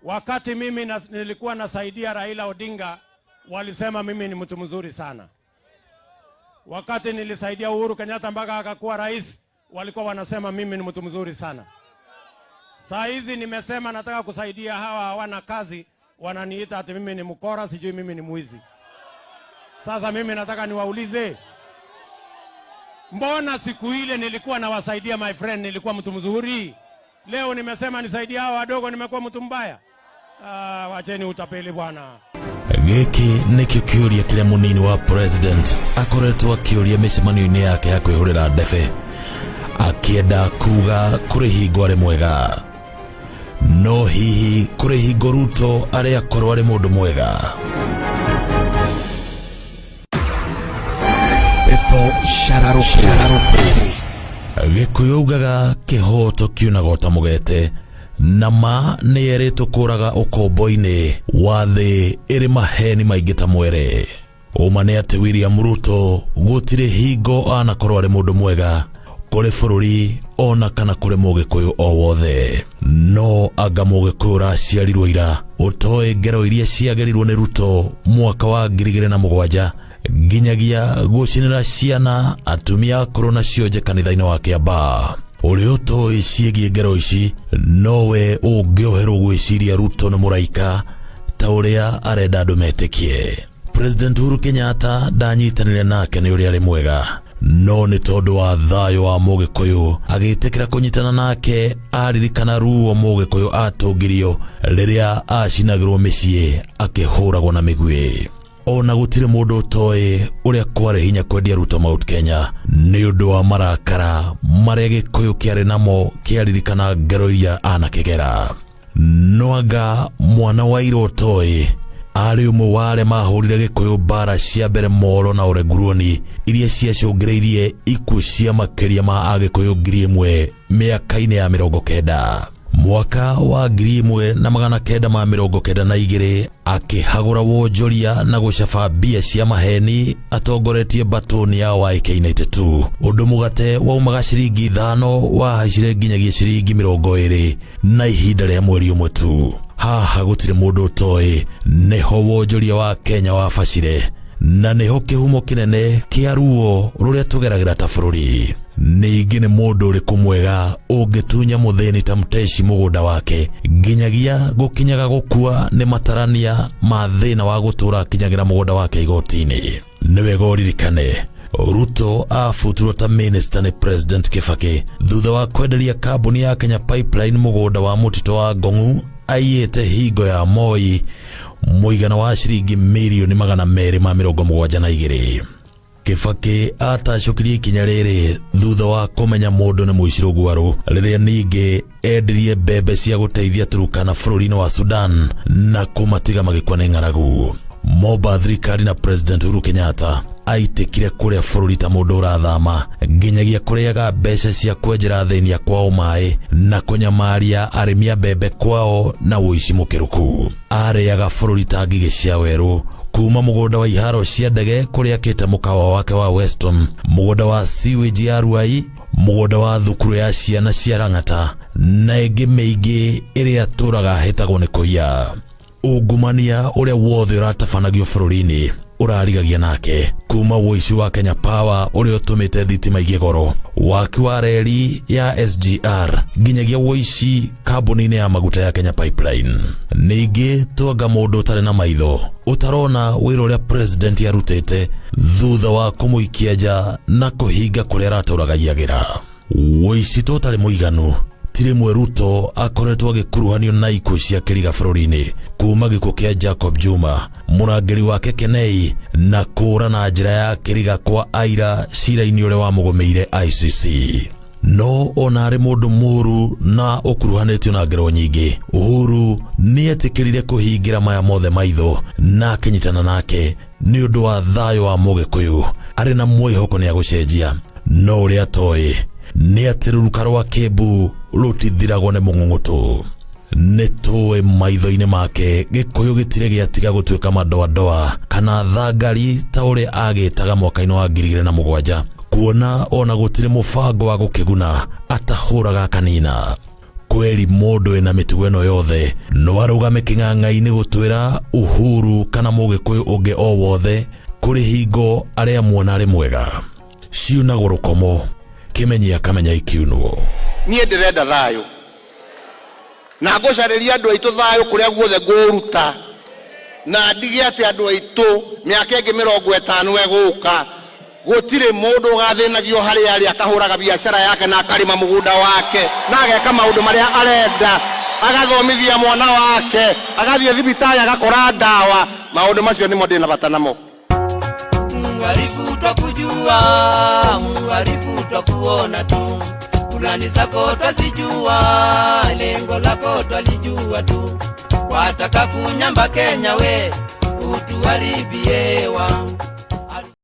Wakati mimi nilikuwa nasaidia Raila Odinga, walisema mimi ni mtu mzuri sana. Wakati nilisaidia Uhuru Kenyatta mpaka akakuwa rais, walikuwa wanasema mimi ni mtu mzuri sana. Saa hizi nimesema nataka kusaidia hawa hawana kazi, wananiita ati mimi ni mkora, sijui mimi ni mwizi. Sasa mimi nataka niwaulize, mbona siku ile nilikuwa nawasaidia my friend, nilikuwa mtu mzuri? Leo nimesema nisaidie hawa wadogo, nimekuwa mtu mbaya? Ah, wacheni utapeli bwana. Gĩkĩ nĩkĩo kĩũria kĩrĩa mũnini wa president akoretwo akĩũria mĩcemanio-inĩ yake ya kwĩhũrĩra ndebe, akĩenda kuga kũrĩ hingo arĩ mwega, no hihi kũrĩ hingo Ruto arĩ akorwo arĩ mũndũ mwega? Pepo Shararuku. Gĩkũyũ augaga kĩhoto kiunaga ta mũgete, na ma nĩ erĩtwo kũraga ũkombo-inĩ wa thĩ ĩrĩ maheni maingĩ ta mwere. Ũma nĩ atĩ William Ruto gũtirĩ hingo anakorwo arĩ mũndũ mwega kũrĩ bũrũri ona kana kũrĩ mũgĩkũyũ o wothe. No anga mũgĩkũyũ ũraciarirwo ira ũtoĩ ngero iria ciagerirwo nĩ Ruto mwaka wa 2007 nginyagia gũcinĩra ciana, atumia akũrũ na cionje kanitha-inĩ wa Kĩambaa. Ũrĩa ũtoĩ ciĩgiĩ ngero ici nowe ũngĩoherwo gwĩciria Ruto nĩ mũraika ta ũrĩa arenda andũ metĩkie. President Uhuru Kenyatta ndanyitanĩire nake nĩ ũrĩa arĩ mwega, no nĩ tondũ wa thayũ wa mũgĩkũyũ agĩtĩkĩra kũnyitana nake aririkana ruo mũgĩkũyũ atũngirio rĩrĩa acinagĩrwo mĩciĩ akĩhũragwo na mĩguĩ. Ona gũtirĩ mũndũ ũtoĩ ũrĩa kwarĩ hinya kwendia Ruto Mount Kenya nĩ ũndũ wa marakara marĩa gĩkũyũ kĩarĩ namo kĩaririkana ngero iria anakĩgera. No anga mwana wa ira ũtoĩ arĩ ũmwe wa arĩa mahũrire gĩkũyũ mbara cia mbere Molo na Oreguruoni iria ciacũngĩrĩirie ikuũ cia makĩria ma agĩkũyũ 1000 mĩaka-inĩ ya 90. Mwaka wa 1992 akĩhagũra wonjoria na gũcaba mbia cia maheni atongoretie mbatũni ya YK92, ũndũ mũgate waumaga ciringi 5 wahaicire nginyagia ciringi 20 na ihinda rĩa mweri ũmwe tu. Haha gũtirĩ mũndũ ũtoĩ nĩho wonjoria wa Kenya wabacire na nĩho kĩhumo kĩnene kĩa ruo rũrĩa tũgeragĩra ta bũrũri. Ningĩ nĩ mũndũ ũrĩkũ mwega ũngĩtunya mũthĩni ta Mũteshi mũgũnda wake nginyagia gũkinyaga gũkua nĩ matarania ma thĩna wa gũtũra akinyagĩra mũgũnda wake igoti-inĩ? Nĩ wega ũririkane Ruto abutirwo ta minister nĩ President Kibaki thutha wa kwenderia kambuni ya Kenya Pipeline mũgũnda wa mũtitũ wa Ngong'u aiyĩte hingo ya Moi mũigana wa ciringi mirioni 272. Kibaki atacũkirie ikinya rĩrĩ thutha wa kũmenya mũndũ nĩ mũici rũgwaru, rĩrĩa ningĩ endirie mbembe cia gũteithia Turkana bũrũri-inĩ wa Sudan na kũmatiga magĩkua nĩ ng'aragu. Momba thirikari na President Uhuru Kenyatta aitĩkire kũrĩa bũrũri ta mũndũ ũrathama nginyagia kũrĩaga mbeca cia kwenjera athĩni a kwao maĩ na kũnyamaria arĩmi a mbembe kwao na ũici mũkĩrũku. Arĩaga bũrũri ta ngigĩ cia werũ kuma mũgũnda wa iharo cia ndege kũrĩa akĩte mũkawa wake wa Weston, mũgũnda wa sewage ya Ruai, mũgũnda wa thukuru ya ciana cia Lang'ata na ĩngĩ mĩingĩ ĩrĩa atũraga ahĩtagwo nĩ kũiya. Ungumania ũrĩa wothe ũratabanagio bũrũri-inĩ ũrarigagia nake, kuma ũici wa Kenya Power ũrĩa ũtũmĩte thitima igĩe goro, waki wa reri ya SGR nginyagia ũici kambuni-inĩ ya maguta ya Kenya Pipeline. Ningĩ twanga mũndũ ũtarĩ na maitho ũtarona wĩra ũrĩa president arutĩte thutha wa kũmũikia nja na kũhinga kũrĩa aratũraga iyagĩra. Ũici to ũtarĩ mũiganu, ti rĩmwe Ruto akoretwo agĩkuruhanio na ikuũ cia kĩriga bũrũri-inĩ kuma gĩkuũ kĩa Jacob Juma, mũrangĩri wake Kenei, na kũũra na njĩra ya kĩriga kwa aira cira-inĩ ũrĩa wamũgũmĩire ICC. No ona arĩ mũndũ mũũru na ũkuruhanĩtio na ngero nyingĩ, Uhuru nĩetĩkĩrire kũhingĩra maya mothe maitho na akĩnyitana nake nĩ ũndũ wa thayũ wa mũgĩkũyũ arĩ na mwĩhoko nĩ agũcenjia. No ũrĩa atoĩ nĩ atĩ rũruka rwa Kĩmbu rũtithiragwo nĩ mũng'ũng'ũtũ. Nĩ tũĩ maitho-inĩ make gĩkũyũ gĩtirĩ gĩatiga gũtuĩka madoadoa kana thangari ta ũrĩa agĩtaga mwaka-inĩ wa 2007, kuona ona gũtirĩ mũbango wa gũkĩguna atahũraga akanina. Kweli mũndũ wĩna mĩtugo ĩno yothe no arũgame kĩng'ang'a-inĩ gũtwĩra Uhuru kana mũgĩkũyũ ũngĩ o wothe kũrĩ hingo arĩa muona arĩ mwega. Ciunagwo rũkomo, kĩmenyi akamenya ikiunwo. Niĩ ndĩrenda thayũ na ngũcarĩria andũ aitũ thayũ kũrĩa guothe ngũũruta, na ndige atĩ andũ aitũ mĩaka ĩngĩ 50 ĩgũka gũtirĩ mũndũ ũgathĩnagio harĩa arĩ, akahũraga biacara yake na akarĩma mũgũnda wake na ageka maũndũ marĩa arenda, agathomithia mwana wake, agathiĩ thibitarĩ agakora ndawa. Maũndũ macio nĩmo ndĩna bata namo. Mhalifu twakujua, mhalifu twakuona tu, plani zako twazijua, lengo lako twalijua tu, wataka kunyamba Kenya we utuharibiewa.